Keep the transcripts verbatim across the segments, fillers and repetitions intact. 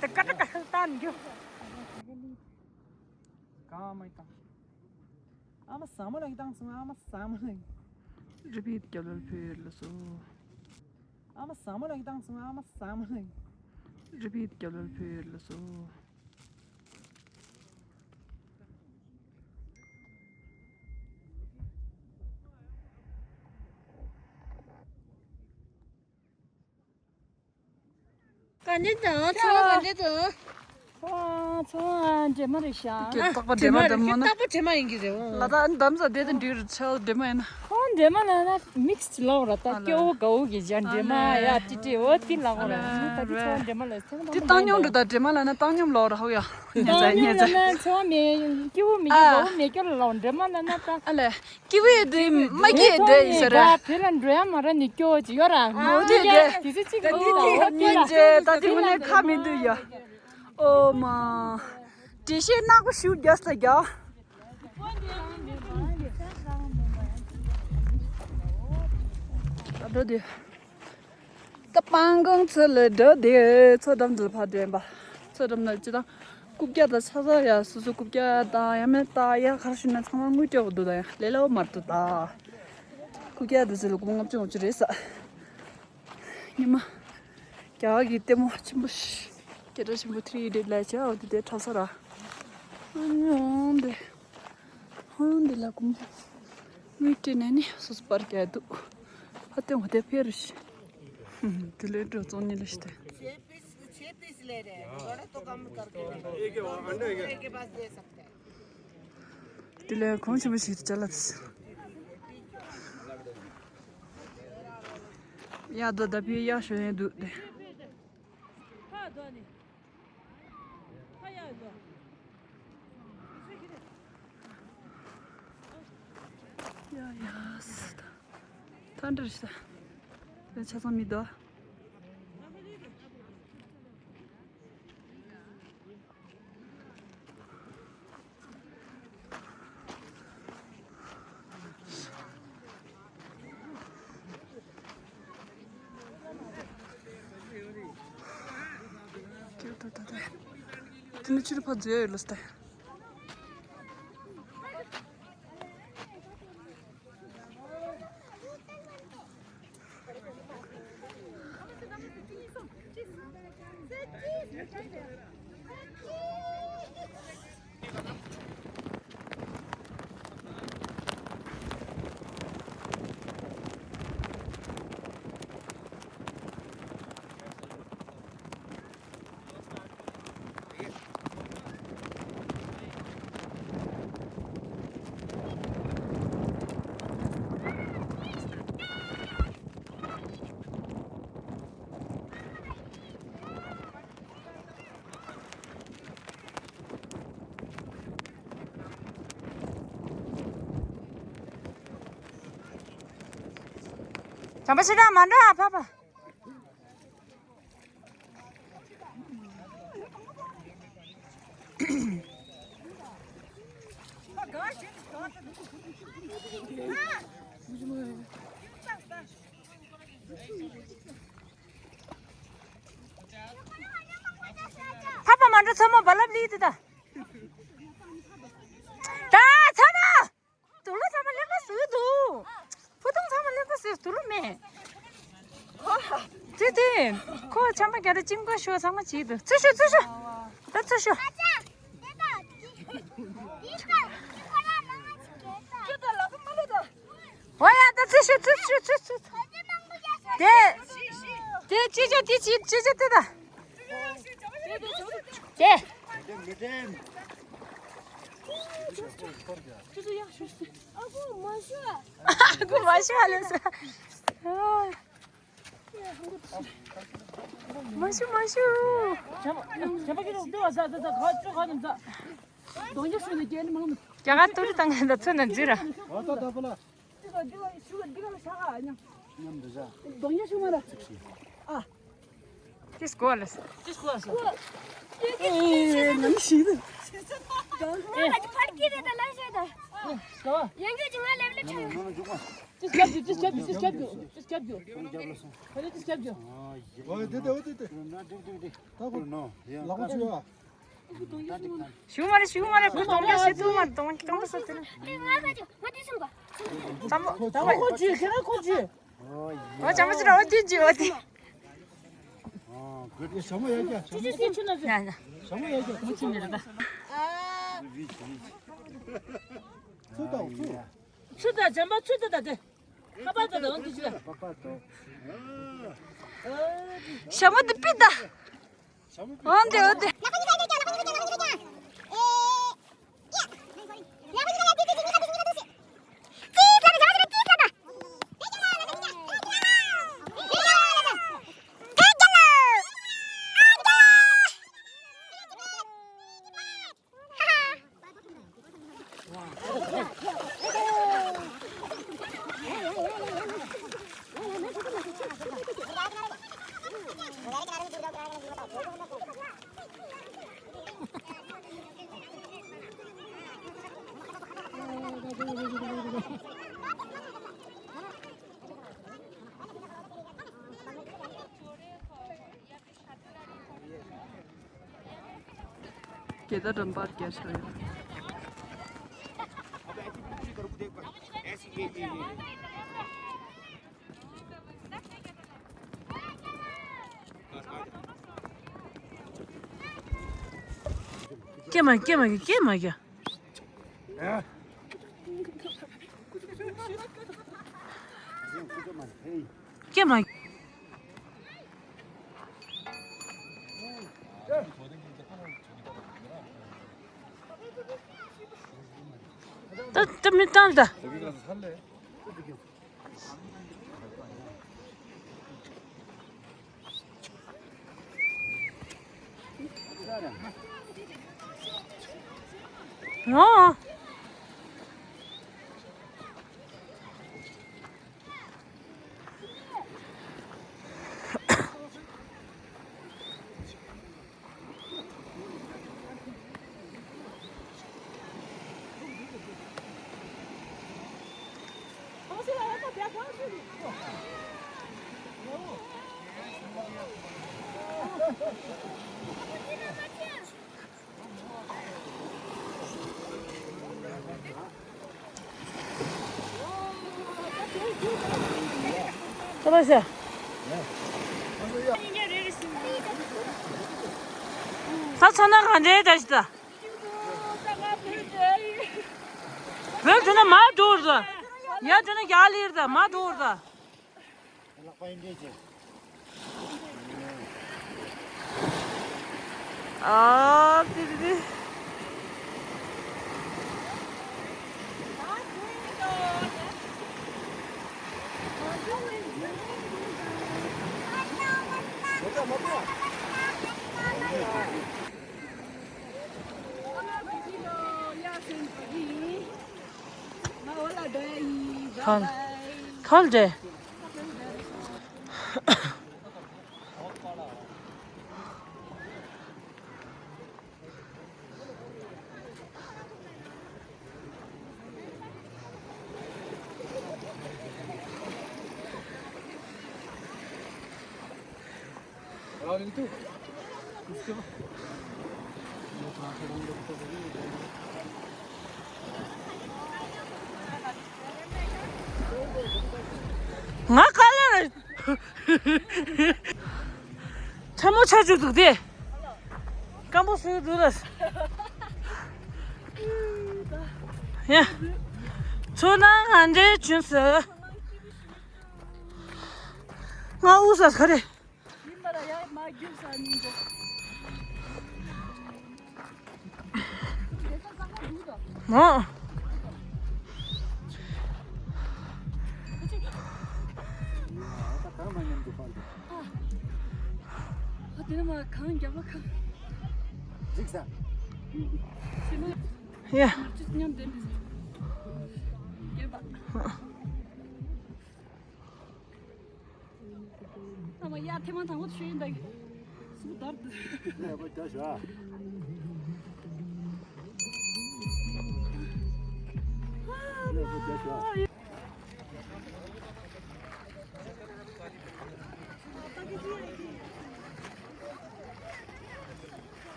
ད་ཀ་ཀ་ཀ་ཀ་བཏང་རྒྱུ། གང་མ་བཏང་། ཨ་མ་ཟ་མ་ལ་བཏང་སོང་། ཨ་མ་ཟ་མ་ལ། རི་བོའི་རྒྱབ་ལ་བུད་ལ་སོ། ཨ་མ་ཟ་མ་ལ་བཏང་སོང་། ཨ་མ་ཟ་མ་ལ། རི་བོའི་རྒྱབ་ལ་བུད་ལ་སོ། ག་འདྲ་འདུག་ཚོར་བ་ག་འདྲ་འདུག་ཚོར་བ་ཚོར་བ་འདྲེས་མ་རེད་ཤག་ཀྱི་རྟག་པ་འདྲེས་མ་འདྲེས་མ་ན། རྟག་པ་འདྲེས་མ་ཡིན་གྱི་རེད་འོ། ལ་དྭགས་འདམ་ས་བསྡད་དེ་འགྲིག་རེད། ཚོར་བ་འདྲེས་མ་ཡིན་ན། ཁོང་འདྲེས་མ་ལ་ན་མིག་སི་ལོག་ར། ད་སྐྱོ་བོ་དགའ་བོ་གི་ཇ་འདྲེས་མ་ཡ་ཏི་ཏི་འོ་ཏི་ལ་འོ་ར། ད་ཏི་ཚོར་བ་འདྲེས་མ་ལ་ཚོར་བ་འདྲེས་མ་ཏི་བཏང་སྙོམས་འགྲོ། ད་འདྲེས་མ་ལ་ན་བཏང་སྙོམས་ལོག་ར། ཧོ་ཡ་ཉེ་ཚ་ཉེ་ཚ། ཚོར་བ་མེད། སྐྱོ་བོ་མེད་ཀྱི་དགའ་བོ་མེད་ཀྱི་ལ་འདྲེས་མ་ལ་ན་ད། ཨ་ལས། སྐྱིད་པོ་དེ་མ་སྐྱིད་དེ་ཡིན་ས་རེད། དེ་ལ་འགྲོ་ཡ་མ་ར་ནི་སྐྱོ་ཅི་ཡོད་ར། ཨོ་དེ་དེ། དེ་ཚེ་གཅིག་ལ་ཡིན་ལ་ཨོ་དེ་ལ། ཉིན་རྗེས་ད་དེ་མ་ནས་ཁ་མི་འདུག་ཡ། ཨོ་མ། དྲི་ཤེས་ནག་པོ་ཤུགས་རྒྱག་ས་རྒྱག་ད་འགྲོ་དེ། ད་སྤང་གང་ཚོད་ལ་འགྲོ་དེ། མཚོ་འགྲམ་དུ་ཕར་འགྲོ་ཡིན་པ། མཚོ་འགྲམ་ན་ཅི་དང་། རྐུབ་བཀྱག་དང་ཆ་ཚང་ཡ། སོ་སོ་རྐུབ་བཀྱག་དང་ཡ་མེད་ད་ཡ་གར་ཞུ་ན་ཚང་མ་དངུལ་སྤྲད་འདུག་ད་ཡ་ལས་སླ་བོ་མ་རེད་ད། རྐུབ་བཀྱག་དེ་ཚོ་ལ་སྒོར་མོ་ལྔ་བཅུ་ལྔ་བཅུ་རེད་ས། ཉི་མ། རྒྱ་གར་གྱི་ལྟད་མོ་ཆེན་པོ་ཞིག་སྐད་གྲགས་ཆེན་པོ་ཐི་རི་ཨི་ཌི་ཡེཊ་ལབ་བྱས། འོ་དེ་དེ་འཁྲབ་ས་ར། ཨ་ནི་འོང་དེ། ཧང་འདི་ལ་ཀུམ། དངུལ་སྤྲད་ནས་ནི་སོ་སོ་པར་རྒྱག་འདུག་ཕ་སྟོན་གོ་དེ་ཕེ་རུ་ཤི། དེ་ལས་འགྲོ་ཙོང་ཉི་ལ་ཤི་དེ། छह पीस, छह पीस ले रहे हैं। बड़ा तो कम कर के ले रहे हैं। एक के पास दे सकते हैं। དེ་ལས་གོང་ཆེན་པོ་ཞིག་ཅ་ལག་ཡ་དོ་ད་ཕི་ཡ་ཤོ་ཡན་འདུག་དེ། ཡ་ཡ་སི་ད། ཐ་འདྲ་ཞིག་ད། དེ་ཆ་ཚང་མི་འདུག་དེ་ནི་ཕྱིར་ཕར་འཛུལ་ཡ་ཡོད་ལ་སྟེ། བྱམས་པ་ཞེ་དྲག་མ་འགྲོ་ཨ་ཕ་ཕ། ཕ་ཕ་མ་འགྲོ། མཚོ་མོ་རྦ་རླབས་ལི་དེ་ད། ད་མཚོ་མོ། དུག་ལོག་ཚང་མ་ཀླད་པ་ཟུག་འདུག་ཕུ་ཐུང་ཚང་མ་ཀླད་པ་ཟུག་དུག་ལོག་མེད། དེ་དེ། ཁོ་ཆམ་པ་རྒྱག་རེ་གཅིན་པ་ཤོར་ཚང་མ་བྱེད་འདུག་ཚུར་ཤོག་ཚུར་ཤོག་ད་ཚུར་ཤོག་འོ་ཡ་ད་ཚུར་ཤོག་ཚུར་ཤོག་ཚུར་ཤོག་དེ། དེ་ཅི་བྱ་དེ་ཅི་ཅི་བྱ་དེ་ད། དེ། ཨ་ཁུ་མ་ཤོར་ཨ་ལེ་ས། མ་ཤོར་མ་ཤོར། རྒྱ་གར་ཏུ་རི་བཏང་མཁན་ད་ཚོད་ན་འཛུལ་ར། ཏིས་གོ་ལ། ཏིས་གོ་ལ། ཨེ་ནམ་ཤི་ད། རྒྱབ་རྒྱུ། ཏིས་རྒྱབ་རྒྱུ། ཏིས་རྒྱབ་རྒྱུ། ཏིས་རྒྱབ་རྒྱུ། ཁོ་ནི་ཏིས་རྒྱབ་རྒྱུ། ཨོ་དེ་དེ། ཨོ་དེ་དེ། ད་ཁོ་ལག་པ་ཆུ་ཡ། ཞུ་མ་རེད། ཞུ་མ་རེད། ཁོ་གཏོང་རྒྱ་ཤེས་ཐུབ་མ། གཏོང་གཏོང་པ་ས་དེ་ན། ད་མོ་ད་མོ་ཁོ་ཆུ། ཁྱེད་རང་ཁོ་ཆུ། ཨོ་ཅང་མ་ཅི་ར། ཨོ་དེ་ཅི། ཨོ་དེ། ཨོ་གོ་ཞྭ་མོ་ཡ་རྒྱ། ཅི་ཅི་སི་ཆུ་ན་ཟེར། ཡ་ཡ། ཞྭ་མོ་ཡ་རྒྱ། མུ་ཆུ་མི་རེད་ད། ཚུར་ལྟ། ཚུར། ཚུར་ལྟ། ཇམ་པ་ཚུར་ལྟ་ད་དེ། ཁ་པར་ལྟ་ད། འོན་ཏེ་ཅི་ལ། ཞྭ་མོ་དེ་པི་ད། འོན་ཏེ་འོན་ཏེ། རྒྱལ་དར་འགྲམ་པར་རྒྱ་ཆེ་ཡོད། སྐྱེ་མ་སྐྱེ་མ་སྐྱེ་མ་སྐྱེ། སྐྱེ་མ། ད་ད་མི་བཏང་ད། ཨོ། ད་བ་ཤ། ད་ཚོ་ན་གང་འདྲེ་ད་ཤི་ད། བོད་དུ་ན་མ་དོར་ད། ཡ་དུ་ན་རྒྱ་ལིར་ད་མ་དོར་ད། ལག་པ་ཡིན་འདྲེ་ཅེ། ཨ་ཏི་ཏི་ཏི། ཁོལ། ཁོལ་འདྲེ། ང་ག་ལེར་ཕྲ་མོ་ཆ་བཅུག་འདུག་སྟེ། སྐམ་པོ་སུ་འདུག་ལ། ཡ། ཚོ་ན་ང་འདྲེ་བྱུང་ཟེར། ང་དབུགས་ས་ག་རེ། མོ། ཡ། ཨ་མ་ཡ་ཐེངས་མ་དང་པོ་ཤོད་ཡིན་ད། སུ་དར་དུ། ལས་པ་རྒྱ་ཞོ། ལས་པ་རྒྱ་ཞོ།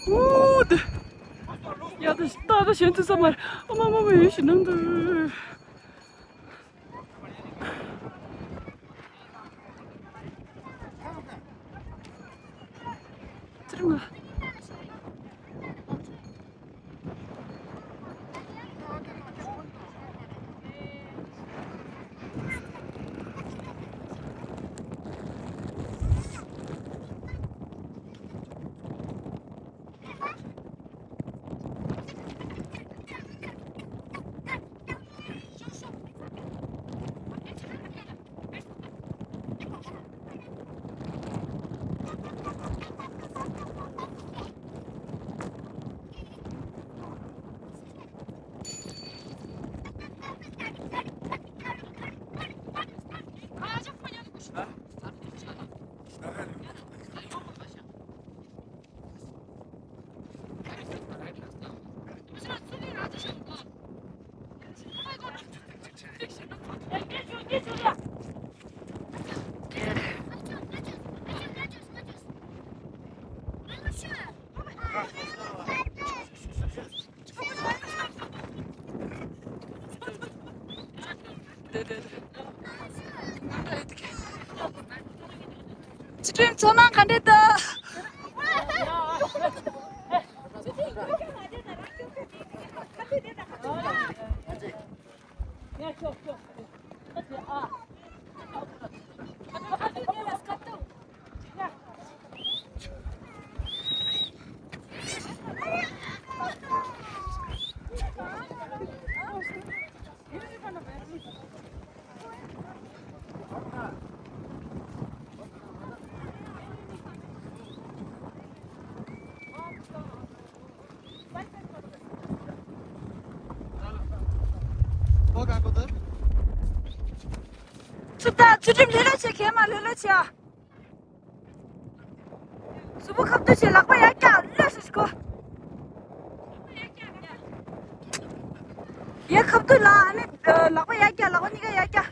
ཨོ་དེ། ཡ་ད་ད་ད་གཞན་ཚོ་ས་མར་ཨ་མ་མ་མ་ཡོད་ཞིག་ནང་དུ། ཚེ་རིང་ལགས། ཚུལ་ཁྲིམས་ཚོར་སྣང་ག་འདྲས་འདུག་ཚུར་ལྟ། ཚུལ་ཁྲིམས་ལྷོད་ལྷོད་བྱེད། གད་མ་ལྷོད་ལྷོད་བྱེད་ཨ། གཟུགས་པོ་ཁ་བསྡུ་བྱེད། ལག་པ་ཡར་བཀྱག་ལྷོད་ཤིག་གོ། ཡ་ཁ་བསྡུ་ལ་ཨ་ནི་ལག་པ་ཡར་བཀྱག་ལག་པ་གཉིས་ཀ་ཡར་བཀྱག་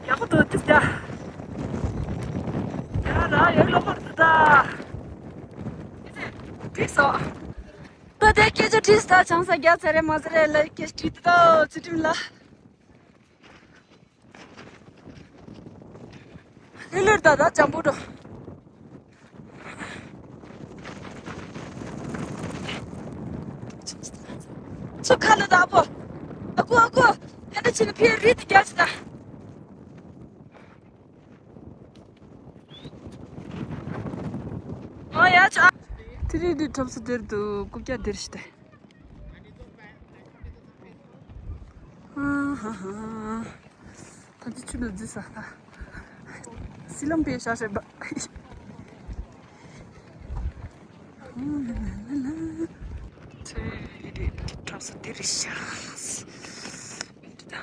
ཡག་པོ་འདུག་ཏིས་ད། ཡ་ར་ཡ་ལོ་མར་འདུག་ད། འགྲིག་སོང་། ད་དེ་སྐད་ཆ་དྲིས་ད། ཆང་ས་རྒྱག་ཚར་རེད་མ་ཚར་རེད་ལབ་སྐད་ཆ་དྲིས་ད། ཚུལ་ཁྲིམས་ལ། ལྷོད་ལྷོད་ད་ད་འཇམ་པོ་འགྲོ། ཚུར་ཁ་ལ་ད་ཨ་ཕོ། ཨ་ཁུ་ཨ་ཁུ། ཧན་ད་ཕྱིན་ན་ཕི་རི་དེ་རྒྱག་ཅི་ད། ཨ་ཡ་ཆ། ཚེ་རིང་འདི་གྲོབ་ས་དེར་འདུག་རྐུབ་བཀྱག་དེར་ཤི་ཏེ། ཨ་ཧ་ཧ། ད་ཅི་ཆུ་ལ་རྫི་ས་ད། སི་ལམ་པའི་ཤ་ཤེ་བ། ཚེ་རིང་འདི་གྲོབ་ས་དེར་ཤ། འདི་ད།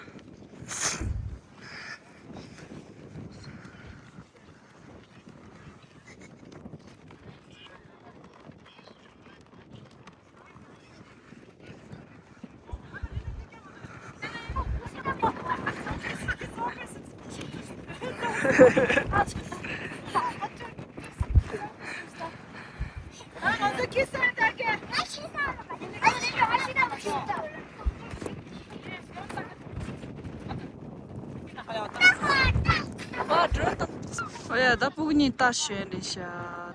ཨོ་ཡ། ད་ཕྲུ་གུ་གཉིས་རྟ་ཞོན་རེད་ཤག་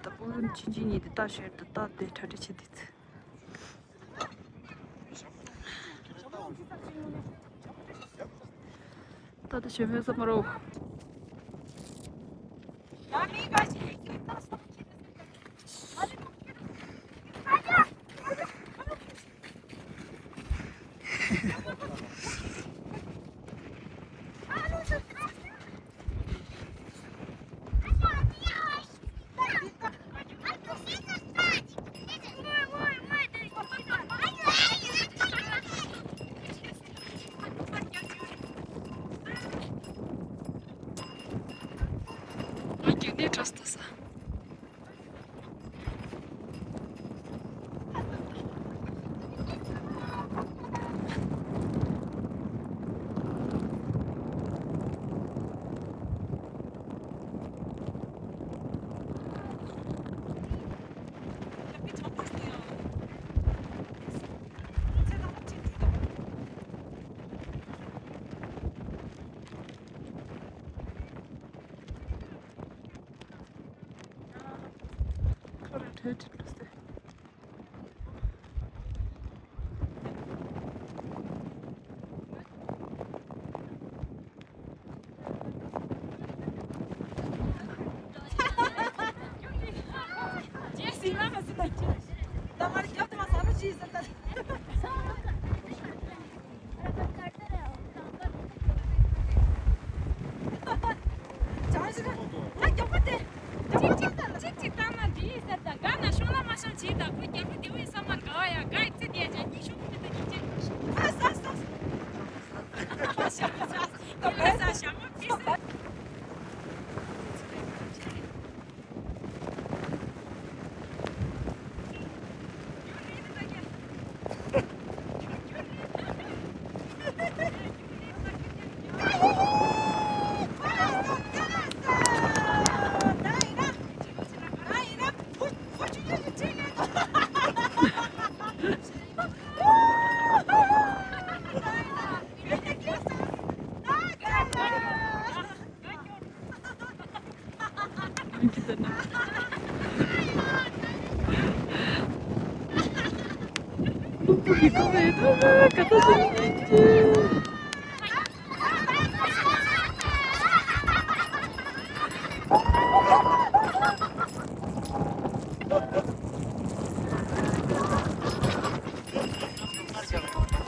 ད་ཕྲུ་གུ་ཆུང་ཆུང་གཉིས་དེ་རྟ་ཞོན་དུ་རྟ་དེ་གྲ་སྒྲིག་བྱེད་དུས་ཚེ། ད་ལྟ་ཞོན་ཧྥེ་ས་མ་རོ། ང་རྒྱུག་ནས་འགྲོ་སྟེ་ས།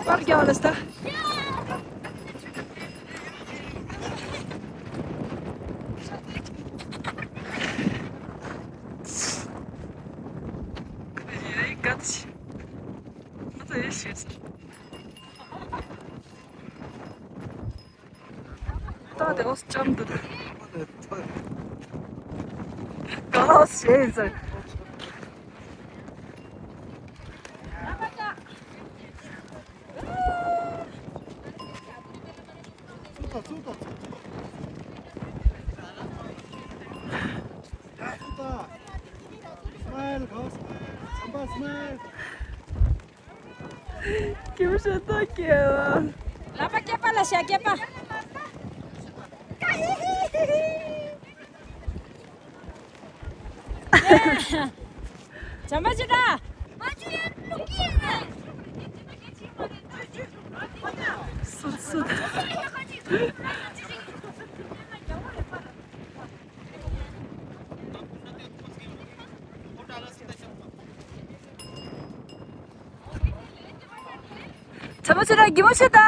པར་རྒྱག་ལ་སྟ། ད་དེ་འོ་ཅམ་དུ་ད། ག་ལ་ཞེས་ཟེར། སྨལ་གོ་སྨལ། བྱམས་པ་སྨལ། སྐྱིད་པོ་ཞིག་ཐོག་གི། ལག་པ་སྐེད་པ་ལ་བཞག་སྐེད་པ། བྱམས་པ་ཅི་ད། སུད་སུད། ཚ་པོ་ཚོ་ར་གི་མོ་ཤི་ད།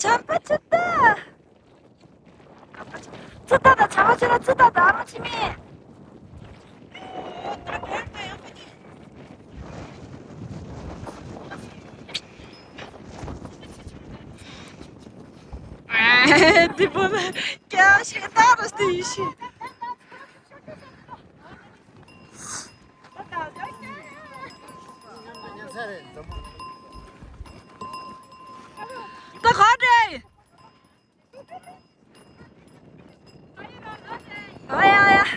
ཚ་པོ་ཚོ་ད། ཚུ་ད་ད་ཚ་པོ་ཚོ་ར་ཚུ་ད་ད་ཨ་མ་ཆི་མི། དེ་པོ་ལ་ཀྱ་ཞིག་ད་རོ་སྟེ་ཡི་ཤི། ད་ག་རེ། ཨ་ཡ་ཡ།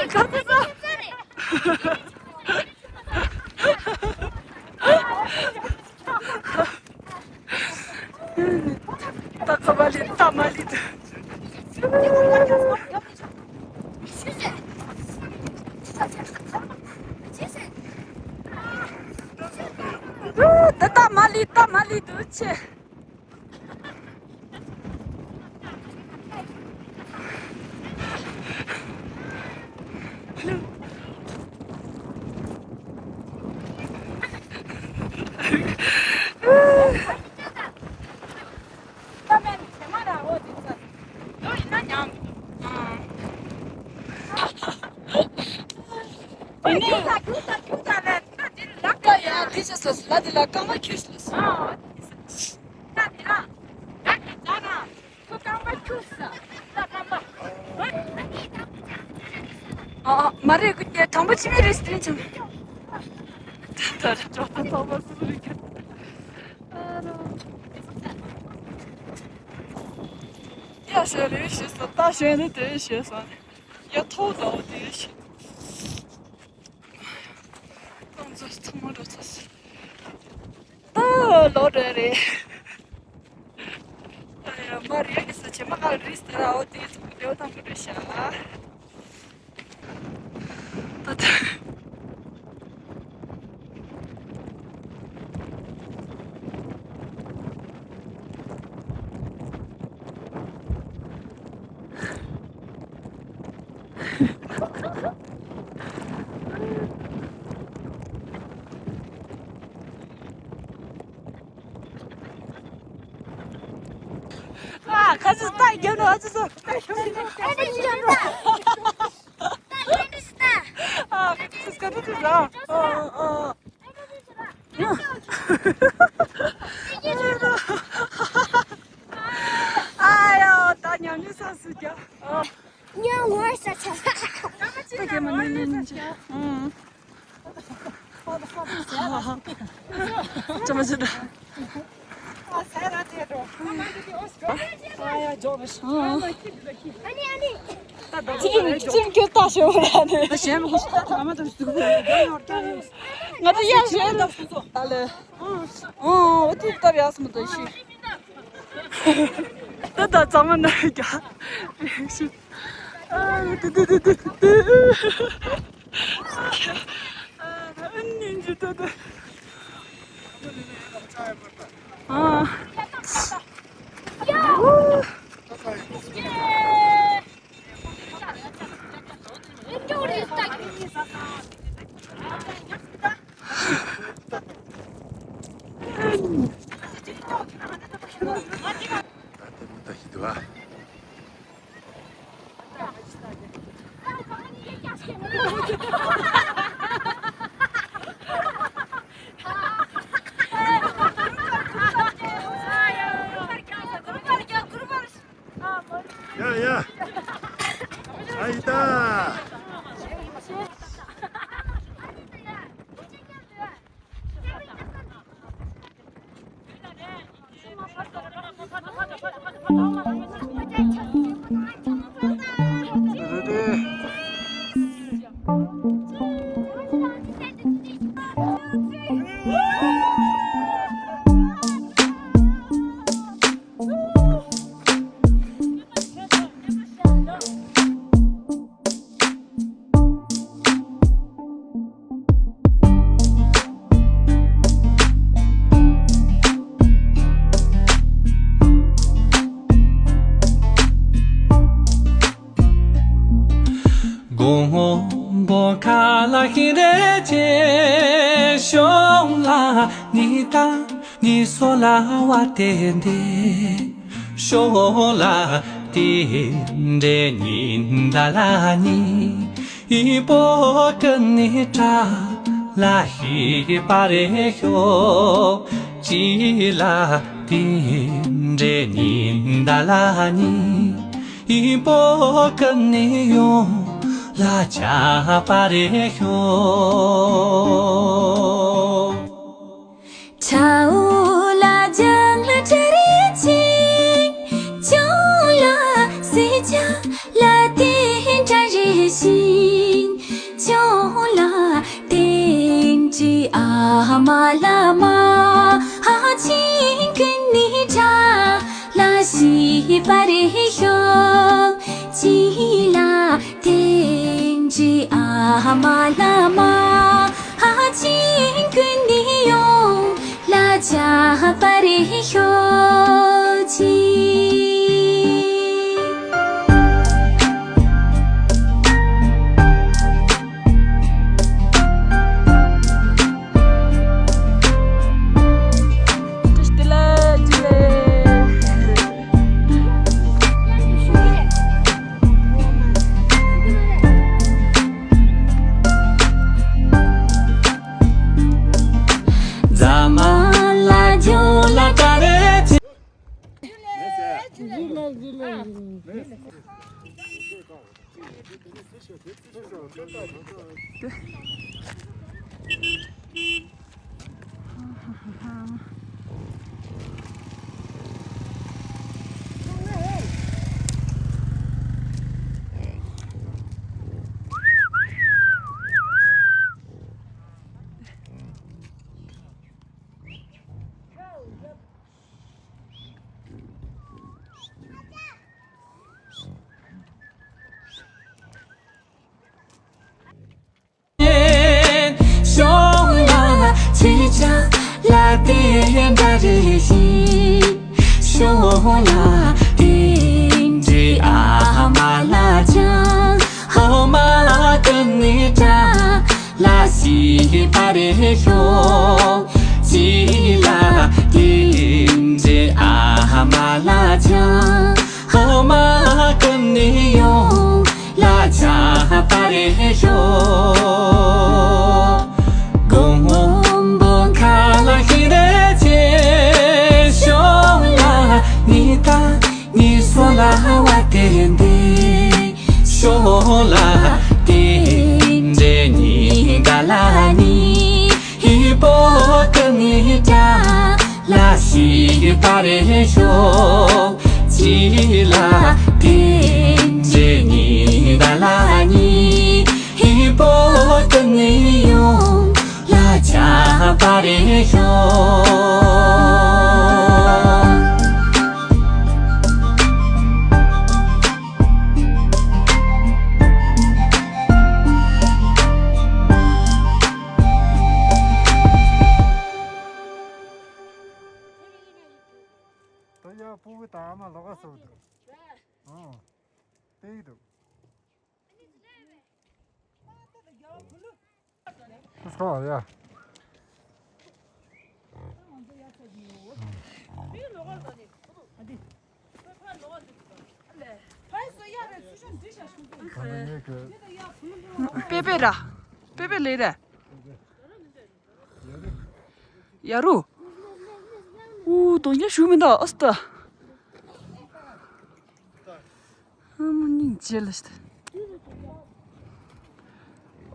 ད་ད་ད། ད་ཁ་བ་ལི་ད་མ་ལི་ད། ད་ད་མ་ལི་ད་མ་ལི་དུ་ཆེ། ཡ་ཡ་དེ་ཅི་སོ་སོ་ལ་དེ་ལ་རྐང་པ་ཁྱུག་སོ་སོ། ཨ་ཨ་མ་རེད། ཀུ་ཀྱེ་དང་པོ་ཕྱི་མི་རེད་ཟེར་ཅང་། ད་ད་ད་ད་ད་ད་ད། ཡ་ཞེས་རེད་ཞེས་སོ། ད་ཞེས་ནི་དེ་ཞེས་སོ། ཡ་ཐོག་ད་འོ་དེ་ཞེས། ཏང་ཙོ་ཚང་མ་འགྲོ་ཚོ་སི། ད་ལོ་རེ་རེ། ད་ཡ་མ་རེད་ཟེར་ཆེ་མ་ག་རེད་ཟེར་ཨོ་དེ་ཚོ་ལེའོ་ཐང་གི་རེད་ཤག་ད་ད། ཨ་ཁ་ཅིག་ལྟ་རྒྱབ་ནོ་ཨ་ཅི་སོ། ཨ་ཁ་ཅིག་སྐད་དུ་དུ་ར། ཨ་ཨ། ཨ་ཡོ་ད་ཉམས་མྱོང་ས་སུ་རྒྱ། ཨ། ཉམས་ངོ་ས་ཆ་ས། ད་རྒྱ་མ་ནི་ནི་ནི་ཅི། ཨང་། ཅམ་ཅི་ད། ཨ་ཡ་ཇོ་བ་ཤ། ཨ་ནི་ཨ་ནི། ཅིམ་ཅིམ་ཀེ་ཏ་ཤོ་ར་ནི། ད་ཞེན་མ་ཁུ་ཤ་ད་ད་མ་ད་ཤུ་གུ་ཡོ་ཡོ་ཏ་ཡོ། ང་ད་ཡ་ཞེན་ད་ཤུ་ཚོ། ད་ལེ། ཨོ་ཨོ་ཏི་ཏ་བི་ཨ་སི་མ་ད་ཤི། ད་ད་ཚང་མ་ན་རྒྱ། ཨ་ཏི་ཏི་ཏི་ཏི་ཏི། ཨ་ནི་ཇི་ད་ད། ཨ། ཡ་ཡ། ཨ་ཡི་ད། དགོན་པོ་ཁ་ལ་ཧི་རེ་ཆེ་ཤོང་ལ་ནི་ད་ནི་སོ་ལ་བ་ཏེ་འདྲེ། ཤོ་ལ་ཏི་འདྲེ་ཉི་ཟླ་ལ་ཉི་ཨི་པོ་ཀ་ནི་ཏྲ་ལ་ཧི་པ་རེ་ཤོ། ཅི་ལ་ཏི་འདྲེ་ཉི་ཟླ་ལ་ཉི་ཨི་པོ་ཀ་ནི་ཡོང་ལ་ཆ་པ་རེ་ཤོ། ཁྲའོ་ལ་ལྗང་ལ་ཁྲ་རེ་ཆེ། ཅོ་ལ་སེ་ཅ་ལ་ཏེ་ཁྲ་རེ་ཤི། པར་ཤོག་ཅི་ལ་དེ་འདྲའི་ཨ་མ་ལ་མ་ཧ་ཅིང་ཀུན་ནི་ཡོང་ལ་ཇ་པར་ཤོག་ཅི། ཤོང་ལ་ཅི་ཆ་ལ་དེ་འདྲ་རེ་ཞིག་ཤོང་ལ་དེ་འདྲའི་ཨ་མ་ལ་ཅང་ཧོ་མ་ཀུན་ནི་ཏྲ་ལ་སི་པ་རེ་ཤོག་ཅི་ལ་དེ་འདྲའི་ཨ་མ་ལ་ཅང་ཧོ་མ་ཀུན་ནི་ཡོང་ལ་ཆ་པ་རེ་ཤོག་སྒོ་སྔོན་པོ་ཁ་ལ་ཧི་རེ་ཆེ་ཤོག་ལ་ནི་ད་ནི་སོ་ལ་བ་དེ་འདི་ཤོག་ལ་དེ་འདྲེ་ནི་ད་ལ་ནི་ཧི་པོ་ཀ་ནི་ཏྲ་ལ་ཤི་པ་རེ་ཤོག་ཅི་ལ་དེ་འདྲེ་ནི་ད་ལ་ནི་ཧི་པོ་ཀ་ནི་ཡོང་ལ་ཆ་པ་རེ་ཤོག་ད་ཡ་སྤུ་གུ་དང་ཨ་མ་ལོག་ག་སོགས་འདུག་ཨོ། དེ་ཡི་འདུག Let's go, yeah. པེ་པེ་ར། པེ་པེ་ལེ་ར། ཡ་རུ། ཨུ་དོ་ཡ་ཞུ་མི་འདུག་ཨོ་སྟ། ཨ་མ་སྙིང་རྗེ་ལ་ཤི།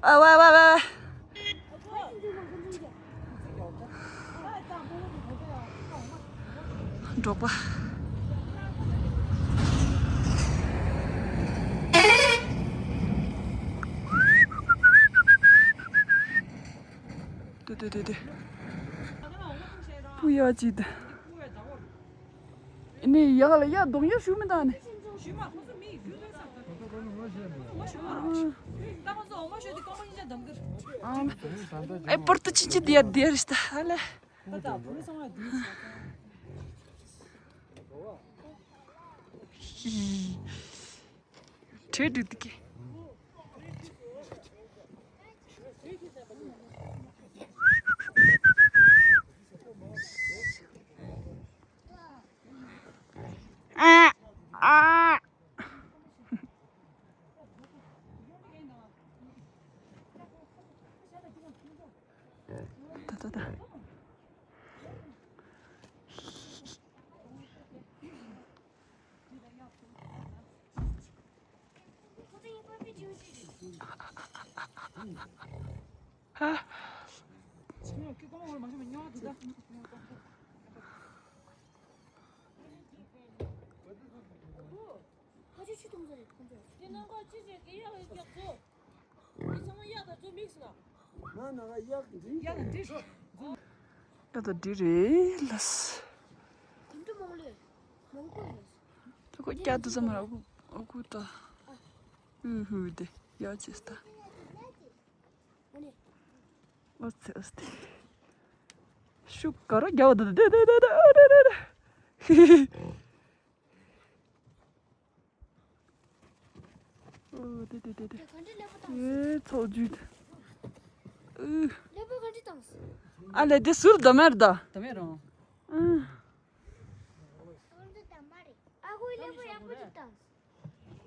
ཨ་ཝ་ཝ་ཝ་ཝ། འབྲོག་པ། ཏུ་ཏུ་ཏུ་ཏུ། ཨུ་ཡ་ཅི་ད། ཨ་ནི་ཡག་ལ་ཡ་གདོང་ཡ་ཞུ་མི་དང་ནི། ཨ་ཨེ་པར་ཏུ་ཅི་ཅི་དེ་ཡ་དེ་རེད་ད་ཧ་ལེ། ཁྲེ་འདུག་དེ་གི། ཨ་ཨ། ད་ད་ད། ད་ད་འདི་རེད་ལ། དེ་འདྲ་མང་ལེ། མང་པོ་ལེ། ཁོ་སྐྱ་དུ་ཙམ་ར་ཨུ་ཨུ་ཀུ་ཏ། ཨུ་ཧུ་དེ་ཡ་ཅེས་ཏ། ཨོ་ཙི་ཨོ་ཙི། ཤུགས་ག་ར་རྒྱག་དུ་དེ་དེ་དེ་དེ་ཨ་རེ་རེ་རེ། ཧི་ཧི། ཨོ་དེ་དེ་དེ་དེ། ཨེ་ཚོགས་ཇུས། ཨུ། ཨ་ལེ་དེ་ཟུར་དུ་མེར་ད། དུ་མེར་རང་། ཨུ།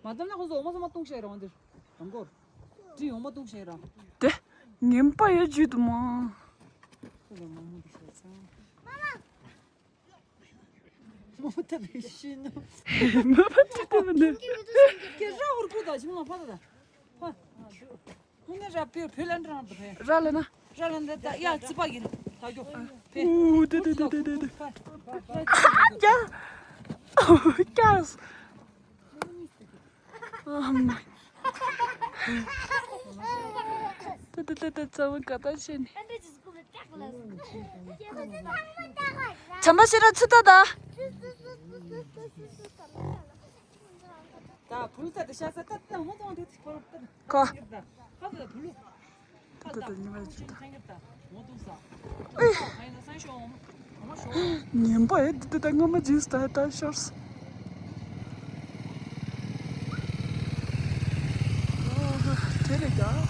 མ་བཏབ་ན་ཁོང་ཚོ་འོ་མ་ཚང་མ་བཏུང་བྱས་རང་འདིར། རང་སྐོར། དྲི་འོ་མ་བཏུང་བྱས་རང་། དེ་ངན་པ་ཡོད་ཇུས་དུ་མ། ཁོང་ཚོ་མང་མོ་འདི་བྱས་ཙང་། མ་མཐའ་བའི་ཤི་ནོ། མ་མཐའ་བའི་ནི། ཁྱེད་ར་ཧུར་ཁུ་དང་ཞིམ་ལ་ཕ་ད་ད། ཕ། ཁུ་ནི་ར་བེ་བེ་ལན་ཏྲང་དུ་བེ། ར་ལ་ན། ར་ལ་ན་ད་ཡ་ཙི་པ་གིན་ད་གྱོ་བེ། ཨུ་དེ་དེ་དེ་དེ་དེ་དེ། ཕ་ཕ་ཕ་ཡ། ཀྱ། ཨ་མ། ཏི་ཏི་ཏི་ཏི་ཙམ་ག་ད་ཤེས་ནི། ཚན་པ་ཤེས་ར་ཚུ་ཏ་ད། ད་བུལ་ཏ་དི་ཤ་ས་ཏ་ཏ་མོ་ཏོང་ཏི་ཁོ་ར་ཏ། ཁོ། ཏི་ཏི་ཏི་ཉི་མ་ཅི་ཏ། ངན་པ་ཡོད་དེ་ད་སྔ་མ་ཇིས་ད་ད་ཤོར། དེ་རེད་ཀྱང་།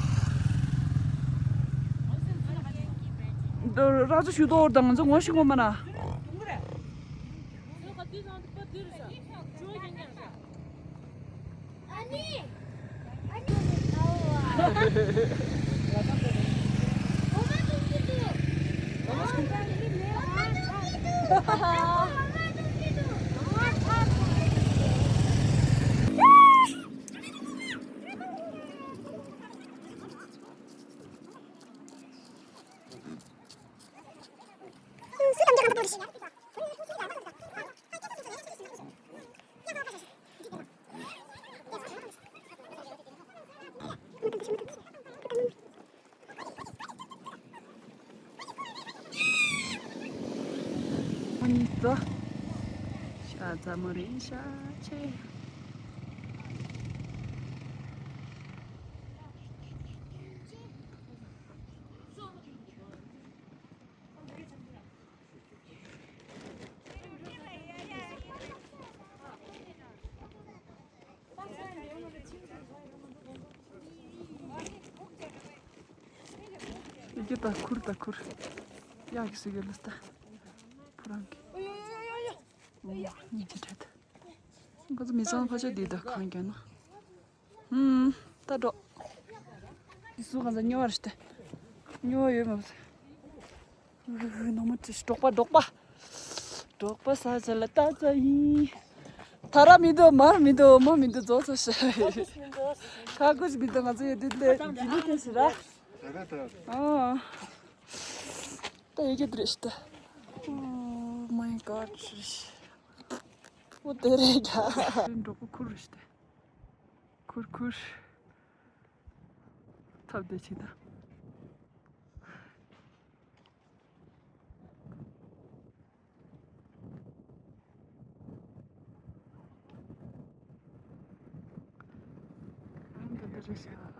འདི་ར་ཅོ་ཞུ་དོ་ད་ང་ཚོ་ངོ་ཤེས་ངོ་མ་ན། ཨ་ནི་ད་ཤ་ཚ་མོ་རེད་ཤ་ཆེ། ཡི་གེ་ད་ཁུར་ད་ཁུར། ཡག་གི་སུ་གི་ལུས་ད། ཕོ་རང་གི། ཉི་ཆི་ཁྲེད། ཁོ་ཚོ་མི་ཚང་ཕ་ཆ་འདི་ད་གང་རྒྱག་ན། ཧུམ། ད་འགྲོ། འདི་སུ་གང་ཚ་སྨྱོ་བ་རེད་ཤི་ཏེ། སྨྱོ་བ་ཡོད་མ་རེད། ཧུ་ནོ་མ་ཏྲིས་འབྲོག་པ་འབྲོག་པ། འབྲོག་པ་ས་ཆ་ལ་ལྟ་ཙ་ཡིན། ཐ་ར་མི་འདུག་མར་མི་འདུག་མ་མི་འདུག་རྫོགས་ཚར་ཤག་ཁ་ཁུ་ཅི་མི་འདུག་ང་ཚོ་ཡོད་དུས་ལས་ཇི་ལི་ཏེ་ཟེར་ར། ཨ། ད་ཡོད་རྒྱུ་དེ་རེད་ཤི་ཏེ། Oh my God. ཨོ་དེ་རེད་ཀྱ། འབྲོག་པ་ཁུར་རེད་ཤི་ཏེ། ཁུར་ཁུར། ཐབས་བདེ་ཆེ་ད། ཨ་འདི་འདི་རེད་ཤག